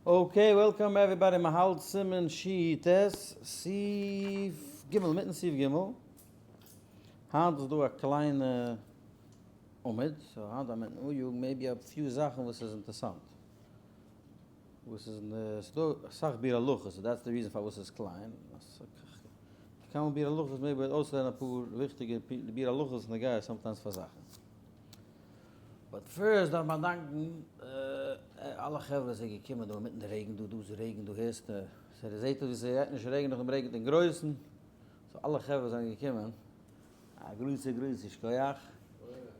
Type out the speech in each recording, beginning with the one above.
Okay, welcome everybody, מען האלט סימן ש ט, סעיף ג, מיטן סעיף ג. היינט איז דא א קליינע עמוד, so היינט דארף מען אניאגן maybe א few זאכן וואס איז אינטערסאנט. וואס איז אין די, ס'איז דא אסאך ביאור הלכות, so that's the reason פארוואס ס'איז קליין. כמה ביאור הלכות maybe וועט אויסלערנען אפאר וויכטיגע ביאור הלכות נוגע sometimes פאר זאכן. But first דארף מען דאנקן אלע חברה וואס זענען געקומען דא אינמיטן די רעגן דא, דא איז רעגן דא הערסטו, ס'זעהט אויס ווי ס'גייט נישט רעגענען נאכדעם רעגנט אין גרויסן, so אלע חברה וואס זענען געקומען, א גרויסע גרויסע שכוח,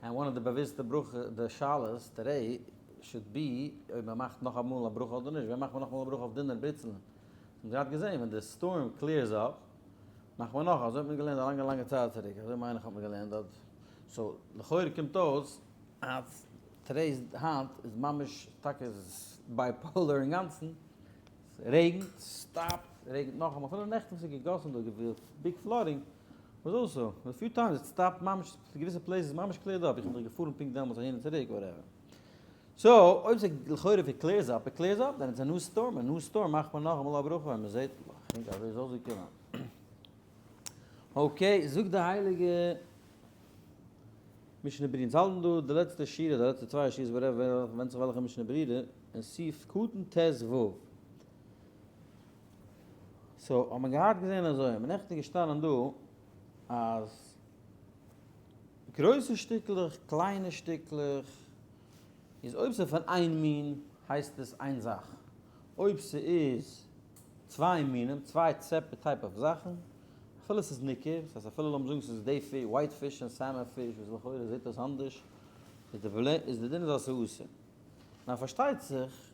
and one of די באוויסטע ברכה די שאלות today should be אויב מען מאכט נאך אמאל א ברכה אדער נישט, ווען מאכט מען נאכאמאל א ברכה אויף דינער בריצלען? מ'האט גראד געזעהן ווען די storm clears up מאכט מען נאך, אזוי האט מען געלערנט א לאנגע לאנגע צייט צוריק, אזוי מיין איך האט מען געלערנט דארט. So לכאורה קומט אויס אז today's היינט איז ממש טאקע bipolar אינגאנצן, ס'רעגנט, ס'סטאפט, רעגנט נאכאמאל, אפילו נעכטן וואס איז געגאסן דא געווען big flooding, was also a few times it stopped ממש, געוויסע places ממש cleared up, איך בין דאך געפארן פונקט דעמאלטס אהין און צוריק whatever. So אויב ס'איז לכאורה if it clears up, it clears up, then it's a new storm, א new storm מאכט מען נאכאמאל א ברכה און מ'זעט, כ'דענק אזוי איז אויסגעקומען. Okay, זאגט די הייליגע משנה ברורה, אונז האלטן דא די לעצטע שורה, די לעצטע צוויי שורות whatever, ווענדט זיך וועלכע משנה ברורה, אין סעיף קטן ט ו. So האט מען געהאט געזען אזוי, מען נעכטן געשטאנען דא אז גרויסע שטיקלעך, קליינע שטיקלעך, איז אויב ס'איז פון איין מין הייסט עס איין זאך, אויב ס'איז צוויי מינים, צוויי separate type of זאכן, אפילו ס'איז ניכר, דאס הייסט אפילו לאמיר זאגן ס'איז די פיש, white fish און salmon fish, וואס לכאורה זעט אויס אנדערש, איז די פראבלעם, איז די דין איז אז ס'איז אסור. נאר פארשטייט זיך,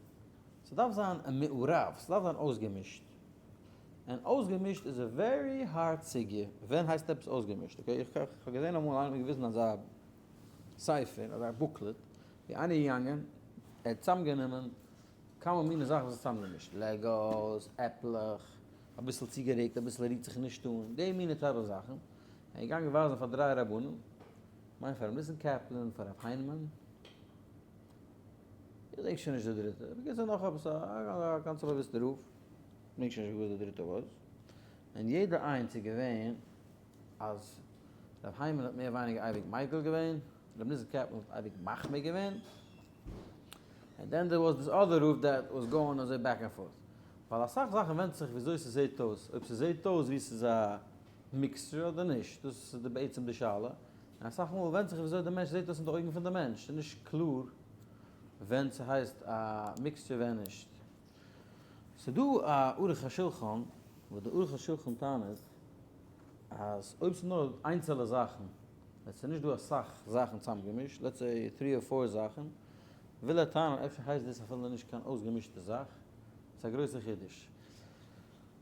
ס'דארף זיין א מעורב, ס'דארף זיין אויסגעמישט. און אויסגעמישט איז א very hard סוגיא, ווען הייסט עפעס אויסגעמישט? Okay, איך האב געזען אמאל איינער האט מיר געוויזן אזא ספר, אזא booklet, ווי איינער איז געגאנגען, ער האט צוזאמגענומען כמה מיני זאכן וואס איז צוזאמגעמישט, Legos, עפלעך, אביסל צוגעריקט, אביסל רירט זיך נישט אן, די מיני type of זאכן, ער איז געגאנגען ווייזן פאר דריי רבנים, כ'מיין פאר ר' ניסן קעפלין, פאר רב היינמאן, איך געדענק שוין נישט די דריטע, בקיצור נאך עפעס א גאנץ באוויסטע רב, כ'געדענק שוין נישט וואס די דריטע was, און יעדע איינס איז געווען אז רב היינמאן האט מער ווייניגער אייביג מיקל געווען, ר' ניסן קעפלין האט אייביג מחמיר געווען, and then there was this other רב that was going אזוי back and forth. ווייל אסאך זאכן ווענדט זיך וויאזוי ס'זעהט אויס, אויב ס'זעהט אויס ווי ס'איז א mixture אדער נישט, דאס איז די בעצם די שאלה, און אסאך מאל ווענדט זיך וויאזוי די מענטש זעהט אויס אין די אויגן פון די מענטש, ס'איז נישט קלאר ווען ס'הייסט א mixture ווען נישט. ס'איז דא א ערוך השולחן וואס די ערוך השולחן טענה'ט אז אויב ס'איז נאר איינצעלע זאכן, ווען ס'איז נישט דא אסאך זאכן צוזאמגעמישט, let's say three or four זאכן, וויל ער טענה'ן אפשר הייסט דאס אפילו נישט קיין אויסגעמישטע זאך, ס'איז א גרויסע חידוש.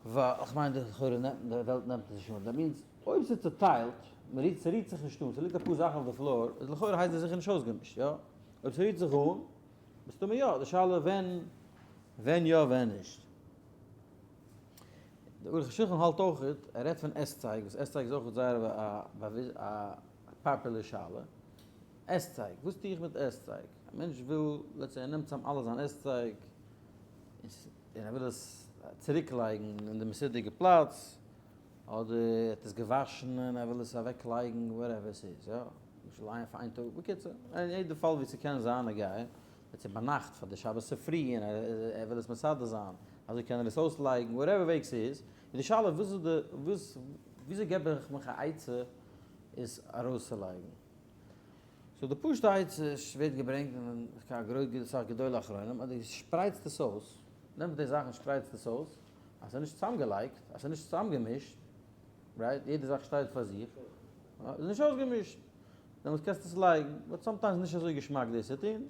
ווייל איך מיין די לכאורה נעמט די וועלט נעמט עס נישט אן, that means אויב ס'איז צוטיילט, מ'רירט ס'רירט זיך נישט אן, ס'ליגט אפאר זאכן אויף די floor, איז לכאורה הייסט דאס זיכער נישט אויסגעמישט, יא? אויב ס'רירט זיך אן, מסתמא יא, די שאלה ווען ווען יא ווען נישט. די ערוך השולחן האלט אויך, ער רעדט פון עסצייג, וואס עסצייג איז אויך זייער א פאפולער שאלה. עסצייג, וואס טו איך מיט עסצייג? א מענטש וויל, let's say ער נעמט צאם אלע זיין עסצייג, און ער וויל עס צוריק לייגן אין די מסודר'דיגע פלאץ, אדער ער האט עס געוואשן און ער וויל עס אוועק לייגן, whatever עס איז, יא, למשל איין פאר איין טאג, בקיצור, אין יעדע פאל ווי ס'קען זיין א גיי, let's say ביינאכט פאר די שבת צופרי און ער וויל עס מסדר זיין, אזוי קען ער עס אויסלייגן, whatever וועג ס'איז, איז די שאלה וואס איז די, וואס, וויאזוי געב איך מיך א עצה עס ארויסצולייגן? So די פשוטע עצה ווערט געברענגט אין א גרויסע סאך גדולי אחרונים אז דו שפרייטסט עס אויס, נעמסט די זאכן שפרייטסט עס אויס, אז ס'איז נישט צוזאמגעלייגט, אז ס'איז נישט צוזאמגעמישט, right, יעדע זאך שטייט פאר זיך, איז נישט אויסגעמישט, דעמאלטס קענסטו עס לייגן, but sometimes איז נישט אזוי געשמאק דאס צו טון.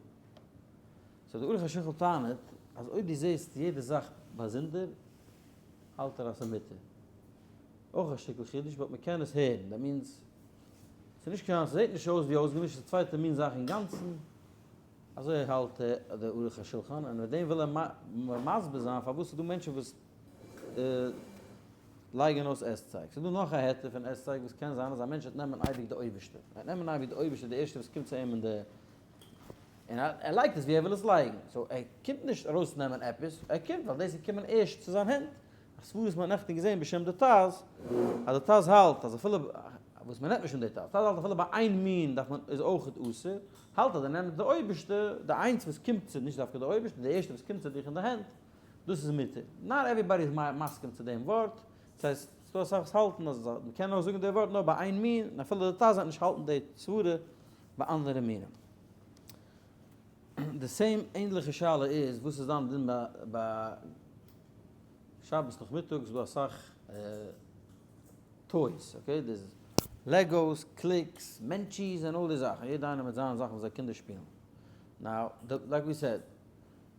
So די ערוך השולחן טענה'ט אז אויב דו זעסט יעדע זאך באזונדער, האלט ער אז ס'איז מותר. אויך א שטיקל חידוש, but מ'קען עס הערן, that means ס'איז נישט קיין, ס'זעט נישט אויס ווי אויסגעמישט, ס'איז א צווייטע מין זאך אינגאנצן. אזוי האלט דער ערוך השולחן, און מיט דעם וויל ער מסביר זיין פארוואס ס'איז דא מענטשן וואס לייגן אויס עסצייג. ס'איז דא נאך א היתר פון עסצייג וואס קען זיין אז א מענטש וועט נעמען אייביג די אויבערשטע. ער וועט נעמען אייביג די אויבערשטע, די ערשטע וואס קומט צו אים אין די. און ער לייגט עס ווי ער וויל עס לייגן, so ער קומט נישט ארויסנעמען עפעס, ער קומט ווייל דאס איז געקומען ערשט צו זיין הענט, א סברא וואס מען האט נעכטן געזען בשם די טז, אז די טז האלט אז אפילו, וואס מען נעמט נישט אן די טז, טז האלט אפילו ביי איין מין דארף מען איז אויכעט אסור, האלט אז ער נעמט די אויבערשטע, די איינס וואס קומט צו, נישט דווקא די אויבערשטע, די ערשטע וואס קומט צו דיך אין די הענט, דאס איז מותר. not everybody איז מסכים צו דעם ווארט, דאס הייסט, ס'דא אסאך וואס האלטן אז מען קען נאר זאגן די ווארט נאר ביי איין מין, און אפילו די טז וועט נישט האלטן די סברה ביי אנדערע מינים. די same ענדליכע שאלה איז וואס איז דיין דין ביי שבת נאכמיטאג איז דא אסאך toys, okay, דאס Legos, קליקס, מענטשיס און אלל די זאכן, יעדע איינער מיט זיינע זאכן וואס זיי קינדער שפילן. now, like we said,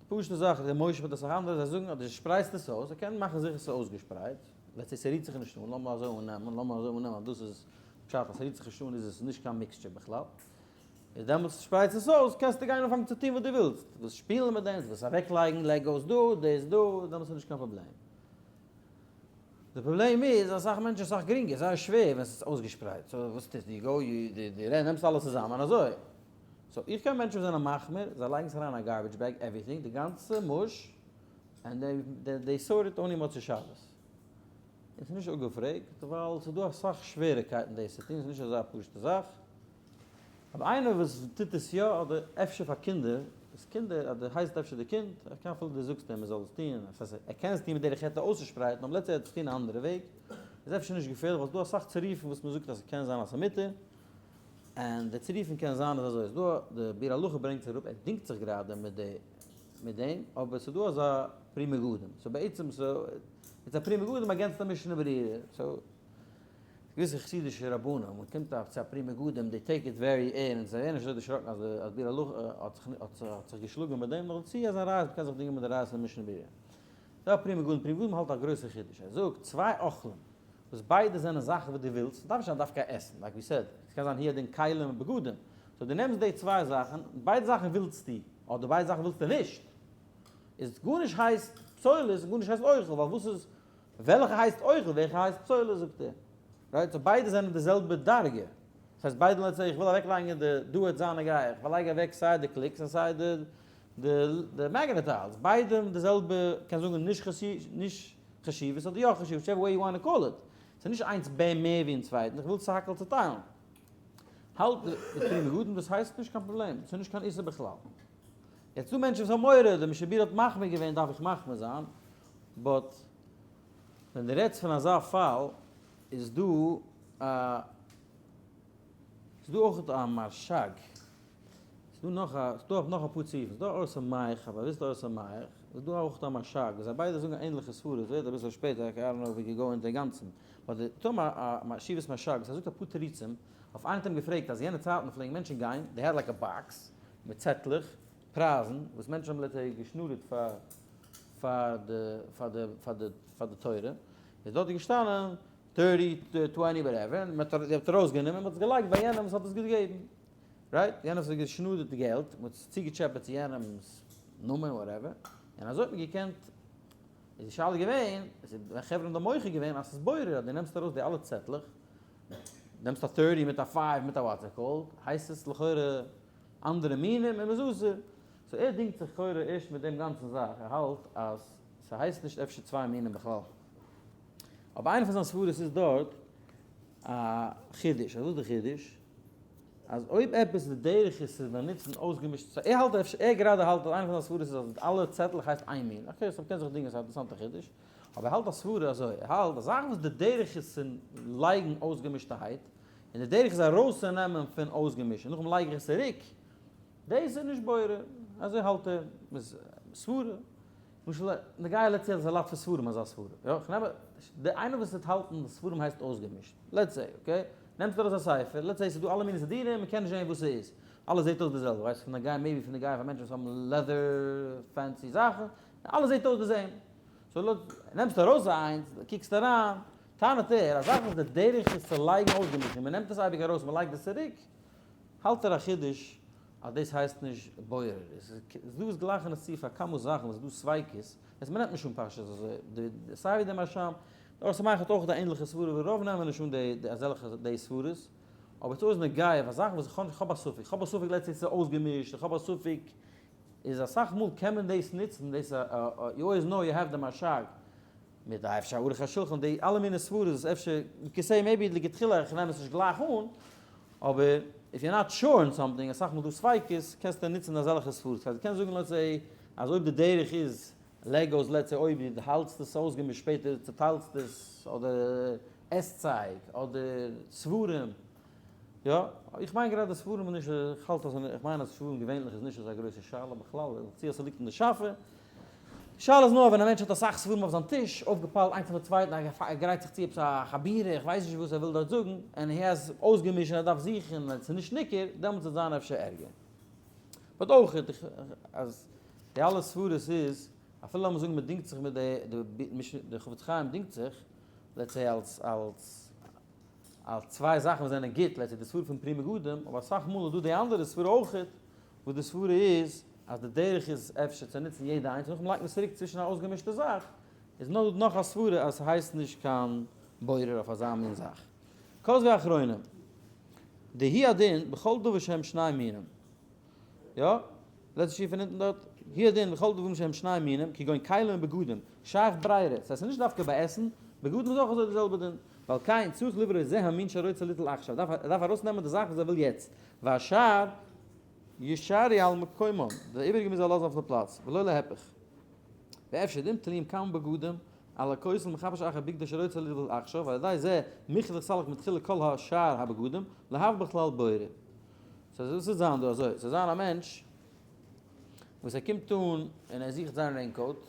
די פשוטע זאך איז דער משה מיט אסאך אנדערע זיי זאגן אז דו שפרייסט עס אויס, ער קען מאכן זיכער ס'איז אויסגעשפרייט, let's say ס'רירט זיך נישט אן, לאמיר אזוי אננעמען, לאמיר אזוי אננעמען אז דאס איז פשט אז ס'רירט זיך נישט אן איז עס נישט קיין mixture בכלל. איז דעמאלטס שפרייץ עס אויס, קענסטו גיין אנפאנגען צו טון וואס דו ווילסט, ווילסט שפילן מיט דעם, ווילסט אוועק לייגן Legos דא, דאס דא, דעמאלטס איז נישט קיין פראבלעם. די פראבלעם איז אז אסאך מענטשן אסאך גרינגער, זייער שווער ווען ס'איז אויסגעשפרייט, so וואס טוסטו, you go, דו נעמסט אלעס צוזאמען אזוי. so איך קען מענטשן וואס זענען מחמיר, זיי לייגן עס אריין אין א garbage bag everything, די גאנצע mush, and they sort it only מוצאי שבת. און ס'איז נישט אפגעפרעגט, ווייל ס'איז דא אסאך שוועריקייטן דאס צו טון, ס'איז נישט אזא פשוטע זאך. אבער איינער וואס טוט עס יא, אדער אפשר פאר קינדער, איז קינדער, אדער הייסט אפשר די קינד, ער קען אפילו דו זאגסט אים ער זאל עס טון, עס הייסט ער קען עס טון מיט דרך היתר אויסצושפרייטן, אבער let's say ער וועט עס טון א אנדערע וועג, איז אפשר נישט געפערליך, ווייל ס'איז דא אסאך צירופים וואס מ'זאגט אז ס'קען זיין אז ס'איז מותר, און די צירופים קען זיין אז אזוי, ס'איז דא, די ביאור הלכה ברענגט עס אראפ, ער דינגט זיך גראדע מיט די, מיט דעם, אבער ס'איז דא אזא פרי מגדים, so בעצם ס'איז א פרי מגדים against א משנה ברורה, so. געוויסע חסידישע רבנים ווען קומט אויף צו א פרי מגדים they take it very ערנסט, זיי ווערן נישט אזוי דערשראקן אז אז ביאור הלכה האט זיך האט זיך געשלאגן מיט דעם, נאכדערצו אז א ראיה אז מ'קען זיך דינגען מיט די ראיות פון משנה ברורה. דער פרי מגדים פרי מגדים האלט א גרויסע חידוש, ער זאגט צוויי אוכלים וואס ביידע זענען זאכן וואס דו ווילסט, ס'דארף נישט זיין דווקא עסן, like we said, ס'קען זיין הוא הדין כלים און בגדים, so דו נעמסט די צוויי זאכן, ביידע זאכן ווילסטו, אדער ביידע זאכן ווילסטו נישט, איז גארנישט הייסט פסולת און גארנישט הייסט אוכל, ווייל וואס איז וועלכע הייסט אוכל וועלכע הייסט פסולת זאגט ער. right? so ביידע זענען די זעלבע דרגה. דאס הייסט ביידע let's say איך וויל אוועק לייגן די דא וועט זיין א גיי איך לייג אוועק סיי די קליקס און סיי די די די magnet tiles ביידע האבן די זעלבע קען זאגן נישט נישט חשיבות אדער יא חשיבות whichever way you want call it. ס'איז נישט איינס מער ווי אין צווייטן איך וויל סך הכל צוטיילן. האלט די פרי מגדים דאס הייסט נישט קיין פראבלעם ס'איז נישט קיין איסור בכלל. יעצט דא מענטשן וואס האבן מורא די משנה ברורה האט מחמיר געווען דארף איך מחמיר זיין. but ווען דו רעדסט פון אזא פאל איז דא א איז דא אויך א מהרש"ג, ס'איז דא נאך א ס'איז דא נאך אפאר צירופים, ס'איז דא אור שמח, א באוויסטע אור שמח, איז דא אויך א מהרש"ג, וואס זיי ביידע זאגן א ענליכע סברה, עס ווערט אביסל שפעטער, I don't know if we can go into אינגאנצן, but די טעם א תשובת מהרש"ג וואס ער זאגט אפאר תירוצים, אויף איינער האט אים געפרעגט אז יענע צייטן פלעגן מענטשן גיין, they had like a box מיט צעטלעך, פרייזן, וואס מענטשן האבן let's say געשנארעט פאר פאר די פאר די פאר די פאר די תורה, איז דארט געשטאנען thirty twenty whatever, און מען האט ארויס גענומען, מען האט עס געלייגט ביי יענעם וואס האט עס געגעבן, right? יענער וואס האט געשנארעט די געלט, מען האט עס צוגעטשעפעט צו יענעמ'ס נאמען whatever, און אזוי האט מען געקענט, איז די שאלה געווען, עס איז די חברה האבן דא מוחה געווען אז ס'איז בורר אז דו נעמסט ארויס די אלע צעטלעך, נעמסט א thirty מיט א five מיט א what's it called, הייסט עס לכאורה אנדערע מינים און מ'איז אסור. so ער דינגט זיך לכאורה ערשט מיט דעם גאנצן זאך, ער האלט אז ס'הייסט נישט אפשר צוויי מינים בכלל. אבער איינע פון זיין סברות איז דארט א חידוש, אז וואס איז די חידוש? אז אויב עפעס די דרך איז צו באנוצן אויסגעמישט, so ער האלט אפשר, ער גראדע האלט אז איינע פון זיין סברות איז אז אלע צעטלעך הייסט איין מין, okay so מ'קען זיך דינגען ס'איז א אינטערעסאנטע חידוש, אבער ער האלט א סברה אזוי, ער האלט אז זאכן וואס די דרך איז צו לייגן אויסגעמישטערהייט, און די דרך איז ארויסצונעמען פון אויסגעמישט און נאכדעם לייג איך עס צוריק, דאס איז נישט בורר, אזוי האלט ער, סברה, למשל נוגע let's say אז א לאט פון ספרים אזא סברה, יא, כ'נעם די איינער וואס וועט האלטן ספרים הייסט אויסגעמישט, let's say, okay, נעמסט ארויס א ספר, let's say ס'איז דא אלע מיני סידורים, מ'קען נישט זען וואס ס'איז, אלעס זעט אויס די זעלבע, ווייסט פון נוגע maybe פון נוגע פאר מענטשן וואס האבן leather fancy זאכן, אלעס זעט אויס די same, so נעמסט ארויס איינס, קוקסט אריין, טענה'ט ער, א זאך וואס די דרך איז צו לייגן אויסגעמישט און מ'נעמט עס אייביג ארויס און מ'לייגט עס צוריק, האלט ער א חידוש אז דאס הייסט נישט בורר. עס איז דא וואס גלייכן עס צו פאר כמה זאכן וואס איז דא ספיקות, עס מ'נעמט נישט אן פשטות אזוי, די סיי ווי די מהרש"ם, די אור שמח האט אויך די ענליכע סברה ווי רוב נעמען נישט אן די אזעלכע די סברות, אבער ס'איז אויך נוגע פאר זאכן וואס איך האב נישט, איך האב א ספק, איך האב א ספק let's say ס'איז אויסגעמישט, איך האב א ספק, איז אסאך מאל קען מען דאס נוצן, דאס א you always know you have די מהרש"ג, מיט א אפשר ערוך השולחן, די אלע מיני סברות וואס אפשר, you can say maybe לכתחילה איך נעם עס נישט גלייך אן, אבער if you're not sure in something, אסאך מאל דא ספיקות, קענסטו נוצן אזעלכע סברות, דו קענסט זאגן let's say אז אויב די דרך איז Legos let's say אויב דו האלטסט עס אויסגעמישט שפעטער צוטיילסטו עס אדער עסצייג אדער ספרים יא איך מיין גראדע ספרים איז נישט איך האלט אז איך מיין אז ספרים געווענליך איז נישט אזא גרויסע שאלה בכלל צו אז ס'ליגט אין די שאפע די שאלה איז נאר ווען א מענטש האט אסאך ספרים אויף זיין טיש אויפגעפיילט איינס אויף די צווייטן ער גרייט זיך צו עפעס א חבירה איך ווייס נישט וואס ער וויל דארט זאגן און ער has אויסגעמישט און ער דארף זוכן און עס איז נישט ניכר דעמאלטס וועט זיין אפשר ערגער. but אויך אז די אלע סברות איז, אפילו לאמיר זאגן מען דינגט זיך מיט די די חפץ חיים דינגט זיך, let's say אלס אלס אלס צוויי זאכן וואס זענען גוט, let's say די סברה פון פרי מגדים, אבער אסאך מאל איז דא די אנדערע סברה אויכעט, וואס די סברה איז אז די דרך איז אפשר צו נוצן יעדע איינס און נאכדעם לייגט מען עס צוריק צווישן א אויסגעמישטע זאך, איז נאר דא נאך א סברה אז ס'הייסט נישט קיין בורר אויף אזא מין זאך. כתבו אחרונים, דהוא הדין בכל דבר שהם שני מינים. יא, לעצטע שורה פון אונטן דארט, הוא הדין בכל דברים שהם שני מינים, כגון כלים ובגדים, שייך ברירה, ס'הייסט ס'איז נישט דווקא ביי עסן, בגדים איז אויך אזוי די זעלבע דין, ועל כן צריך לברור זה המין שרוצה ליטול עכשיו, דארף ער דארף ארויסנעמען די זאך וואס ער וויל יעצט, והשאר ישארו על מקומם, די איבעריגע מוז ער לאזן אויף די פלאץ, ולא להיפך. ואפשר דאם תלויים כמה בגדים על הכותל מחפש אחר בגדו שרוצה ליטול עכשיו, ועל ידי זה מוכרח לסלק מתחילה כל השאר הבגדים, להב בכלל בורר. so וואס וועט זיין דא אזוי, ס'וועט זיין א מענטש וואס ער קומט אן און ער זוכט זיין raincoat,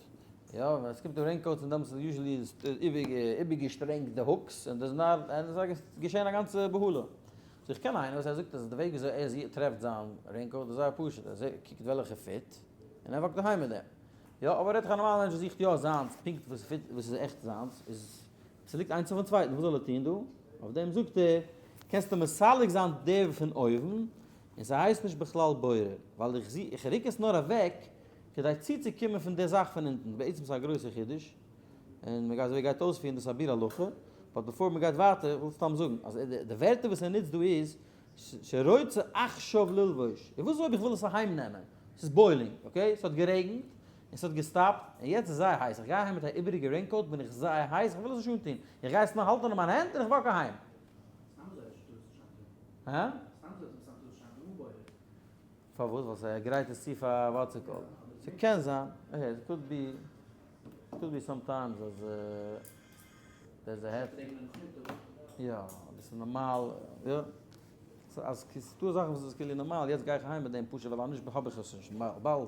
יא, ווען עס קומט אן raincoats און דעמאלטס איז usually איבערגעשטרענגט די hooks און דאס נאר און עס איז געשען א גאנצע בהלה. so איך קען איינער וואס ער זאגט אז די וועג וויאזוי ער טרעפט זיין raincoat איז זייער פשוט, ער קוקט וועלכע fit און ער walk ט אהיים מיט דעם. יא, אבער רעדט איך א נארמאלע מענטש וואס זוכט יא זיינס פונקט וואס fit וואס איז עכט זיינס איז ס'ליגט איינס אויפן צווייטן, וואס זאל ער טון דא? אויף דעם זאגט ער, קענסטו מסלק זיין דער פון אויבן, און ס'הייסט נישט בכלל בורר, ווייל איך זי איך רוק עס נאר אוועק כדי צוצוקומען פון דער זאך פון אונטן, בעצם ס'איז א גרויסער חידוש, און מ'גייט אזוי גייט אויספירן דאס איז א ביאור הלכה, but before מ'גייט ווייטער, איך וויל סתם זאגן, אז די ווערטער וואס ער נוצט דא איז, שרוצה עכשיו ללבוש, און וואס אויב איך וויל עס אהיים נעמען? ס'איז boiling, okay? ס'האט גערעגנט, און ס'האט געסטאפט, און יעצט איז זייער הייס, איך גיי אהיים מיט א איבעריגע raincoat בין איך זייער הייס, איך וויל עס נישט אנטון, איך גיי עס נאר האלטן אין מיין הענט און איך walk אהיים. סתם אזוי אפשר טאר עס נישט אנטון. הא? סתם אזוי טאר עס נישט אנטון אן בורר. פארוואס? ווייל ס'ער גרייט עס צו פאר what's it called. ס'קען זיין, okay, ס'could be, ס'could be sometimes אז דער איז א היתר. יא, דאס איז נארמאל, יא. אז ס'דא זאכן וואס איז כאילו נארמאל, יעצט גיי איך אהיים מיט דעם פשוט ווייל אנישט האב איך עס נישט באלד,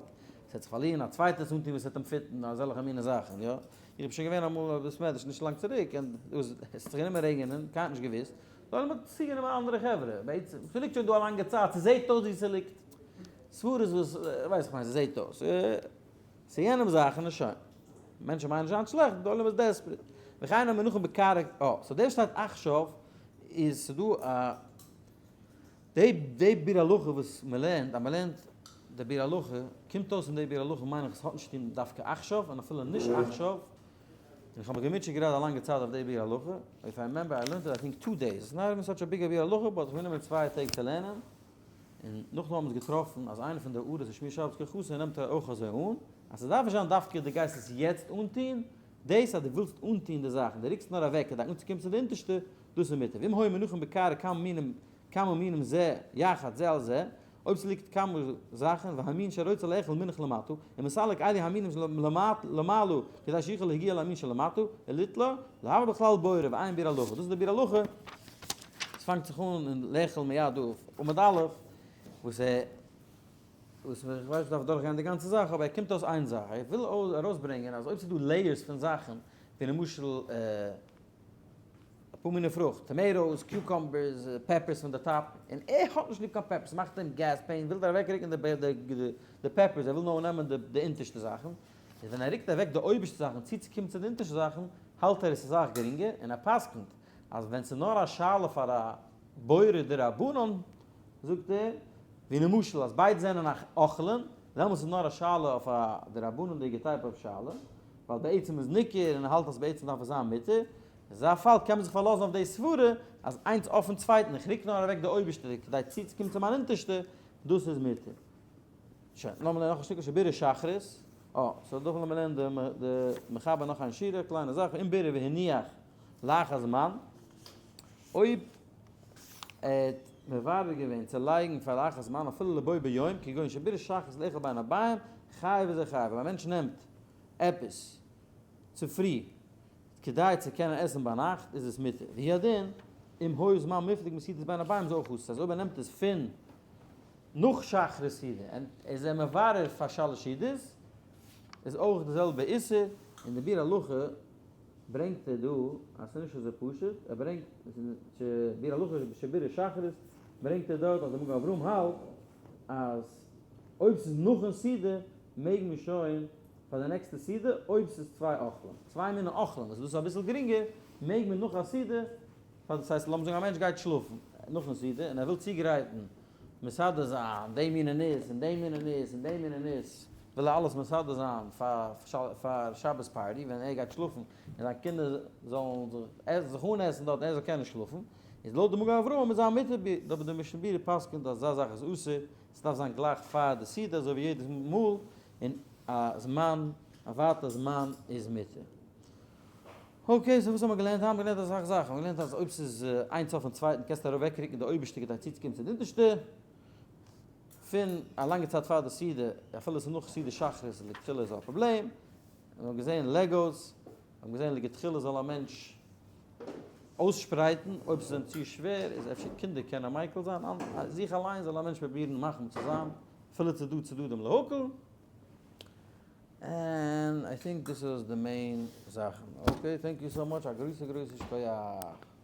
ס'וועט זיך פארלירן, א צווייטער עס אנטון וואס וועט אים fit ן, אזעלכע מיני זאכן, יא. איך בין שוין געווען אמאל אויף בית מדרש נישט לאנג צוריק, און עס האט זיך גענומען רעגענען, קיינער האט נישט געוואוסט, די עולם האט צוגענומען אנדערע חברה, בעצם, ס'ליגט שוין דא א לאנגע צייט, ס'זעט אויס ווי ס'ליגט, סברות וואס, ווייס איך מיין, ס'זעט אויס, ס'יענעם זאכן איז שוין. מענטשן מיינען נישט זיין שלעכט, די עולם איז desperate. וכן המונחים בקערה, אה, so דער שטייט עכשיו איז ס'דא א די די ביאור הלכה וואס מ'לערנט, אז מ'לערנט די ביאור הלכה, קומט אויס אין די ביאור הלכה מיין איך עס האט נישט צוטון דווקא עכשיו און אפילו נישט עכשיו, און איך האב מיך געמוטשעט גראדע א לאנגע צייט אויף די ביאור הלכה, if I remember I learned it I think two days, it's not even such a big ביאור הלכה but איך האב גענומען צוויי טעג צו לערנען, און נאכדעם האבן אונז געטראפן אז איינער פון די הערות אין שמירת שבת כהלכתה נעמט ער אויך אזוי אן, אז ס'דארף נישט זיין דווקא דו גייסט עס יעצט אנטון, דאס אז דו ווילסט אנטון די זאכן, דו רוקסט נאר אוועק כדי אנצוקומען צו די אונטערשטע, דאס איז מותר. ואם היו מונחים בקערה כמה מינים כמה מינים זה יחד זה על זה, אויב ס'ליגט כמה זאכן, והמין שרוצה לאכול מונח למטה, ומסלק אלו המינים שלמעלה כדי שיוכל להגיע למין שלמטה, וליטלה, לא הוי בכלל בורר ועיין ביאור הלכה. דאס איז די ביאור הלכה, עס פאנגט זיך אן אין לאכול מיד דא אויף עמוד א', וואס ער, וואס איך ווייס נישט דארף דורכגיין די גאנצע זאך, אבער ער קומט אויס איין זאך, ער וויל ארויסברענגען אז אויב ס'איז דא layers פון זאכן, ווי למשל אפאר מיני פרוכט, tomatoes, cucumbers, peppers פון די top, און ער האט נישט ליב קיין peppers, ס'מאכט אים gas pain, וויל ער אוועקרוקן די peppers, ער וויל נאר נעמען די אונטערשטע זאכן, איז ווען ער רוקט אוועק די אויבערשטע זאכן צוצוקומען צו די אונטערשטע זאכן, האלט ער עס איז אסאך גרינגער, און ער פסק'נט אז ווען ס'איז נאר א שאלה פאר א בורר דרבנן, זאגט ער, ווי למשל אז ביידע זענען אוכלין, דעמאלס איז נאר א שאלה אויף א דרבנן'דיגע type of שאלה, ווייל בעצם איז ניכר און ער האלט אז בעצם דארף עס זיין מותר. אין אזא פאל קען מען זיך פארלאזן אויף די סברה אז איינס אויפן צווייטן, איך רוק נאר אוועק די אויבערשטע כדי צוצוקומען צו מיין אונטערשטע, דאס איז מותר. שוין, לאמיר לערנען נאך א שטיקל שבירר שחרית. אה, so דאך לאמיר לערנען די מחבר נאך איין שורה, קליינע זאך, אם בירר והניח לאחר זמן, אויב ער האט מברר געווען צו לייגן פאר לאחר זמן אפילו לבו ביום, כגון שבירר שחרית לאכול בין הערבים, חייב איז ער חייב, אויב א מענטש נעמט עפעס צופרי כדי צו קענען עסן ביינאכט איז עס מותר, והוא הדין אם היה זמן מופלג מסעודת בין הערבים איז אויך אסור, אז אויב ער נעמט עס פון נאך שחרית סעודה און איז ער מברר פאר שלש סעודות איז אויך די זעלבע איסור, אין די ביאור הלכה ברענגט ער דא אז ס'איז נישט אזוי פשוט, ער ברענגט ביאור הלכה שבירר שחרית ברענגט ער דארט אז די מגן אברהם האלט אז אויב ס'איז נאכן סעודה מעג מען שוין פאר די נעקסטע סעודה אויב ס'איז צוויי אוכלים, צוויי מיני אוכלים וואס דאס איז אביסל גרינגער, מעג מען נאך א סעודה, פאר דאס הייסט לאמיר זאגן א מענטש גייט שלאפן נאכן סעודה און ער וויל צוגרייטן מסדר זיין די מינע ניס און די מינע ניס און די מינע ניס, וויל ער אלעס מסדר זיין פאר שבת party ווען ער גייט שלאפן און זיין קינדער זאלן זיך אנעסן דארט און ער זאל קענען שלאפן, איז לויט די מגן אברהם איז זיין מותר בי, אבער די משנה ברורה פסק'נט אז אזא זאך איז אסור, ס'דארף זיין גלייך פאר די סעודה אזוי ווי יעדעס מאל, און א זמן, א ווייטע זמן איז מותר. okay, so וואס האבן מיר געלערנט? האבן מיר געלערנט אסאך זאכן. מיר האבן געלערנט אז אויב ס'איז איינס אויפן צווייטן קענסטו אוועקרוקן די אויבערשטע כדי צוצוקומען צו די אונטערשטע. פון א לאנגע צייט פאר די סעודה, אפילו ס'איז נאך סעודה שחרית איז לכתחילה איז א פראבלעם. מיר האבן געזען Legos, מיר האבן געזען לכתחילה זאל א מענטש אויסשפרייטן, אויב ס'איז אים צו שווער איז אפשר קינדער קענען מיקל זיין, זיך אליין זאל א מענטש פרובירן מחמיר צו זיין, אפילו צדדים צדדים להקל. And I think this is the main זאכן. Okay, thank you so much, א גרויסע גרויסע שכוח.